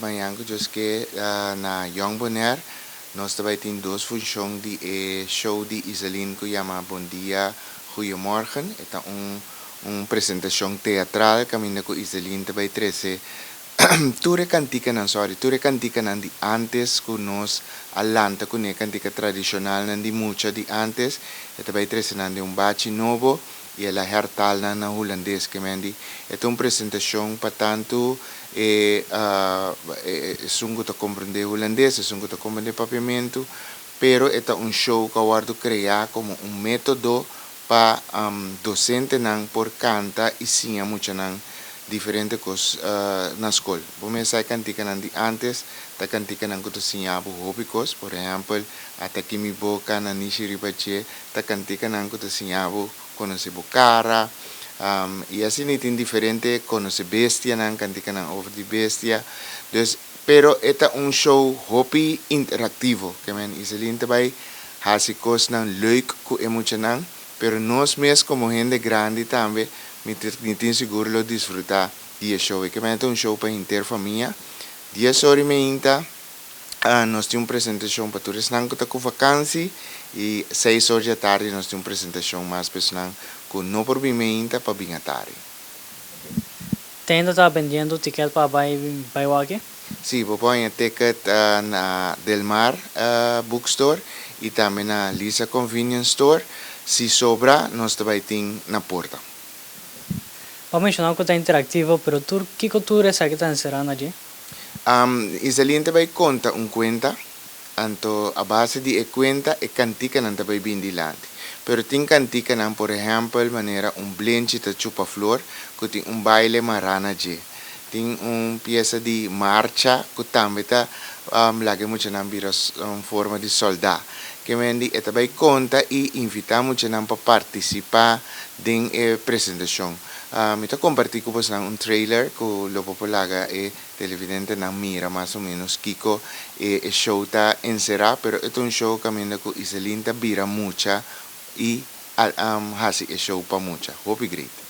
Mañan ku Dios ke na Jong Bonaire nos ta bai tin dos funshon di e show di Iselin ku yama Bon Dia Goeiemorgen. E ta un un presentashon teatral kaminda ku Iselin ta bai trese tur e kantikanan, sorry, tur e kantikanan di antes ku nos a lanta kuné, kantika tradishonalnan di mucha di antes, e ta bai trese nan den un bachi nobo i el a hertaal nan na hulandes. Ke men di e ta un presentashon pa tantu e esun ku ta komprendé hulandes, esun ku ta komprendé papiamentu, pero e ta un show ku a wòrdu kreá komo un método pa dosentenan por kanta i siña muchanan diferente kos na skol. Bo mes sa e kantikanan di antes ta kantikanan ku ta siña bo hopi kos. Por ehèmpel, Ata ki mi boka, nanishi riba dje, ta kantikanan ku ta siña bo konosé bo kara. I asina tin diferente konosé bestianan, kantikanan over di bestia. Dus, pero e ta un show hopi interaktivo. Ke men Iselin ta bai hasi kosnan leuk ku e muchanan, pero nos mes komo hende grandi tambe mi mi tin sigur lo disfrutá di e show. E ke men ta un show pa henter famia. 10 or i meinta nos tin un presentashon pa tur esnan ku ta ku vakansi i 6 or di atardi nos tin un presentashon mas pa esnan ku no por bin meinta pa bin atardi. Te ainda ta bendiendo ticket pa bai bai wak e? Sí, bo por haña ticket na Del Mar Bookstore i tambe na Lisa Convenience Store. Si sobra, nos ta bai tin na porta. Bo a menshoná ku ta interaktivo, pero tur kiko tur esaki ta enserá na dje? Iselin ta bai konta un kuenta, anto a base di e kuenta e kantikanan ta bai bin dilanti. Pero tin kantikanan, por ehèmpel manera Un blenchi ta chupa flor, ku tin un baile mará na dje. Tin un piesa di marcha ku tambe ta laga e muchanan bira un forma di sòldá. Ke men di e ta bai konta i invitá muchanan pa partisipá den e presentashon. Mi ta kompartí ku bosnan un trailer ku lo bo por laga e televidentenan mira mas o ménos kiko e show ta enserá, pero e ta un show kaminda ku Iselin ta bira mucha i hasi e show pa mucha. Hopi great.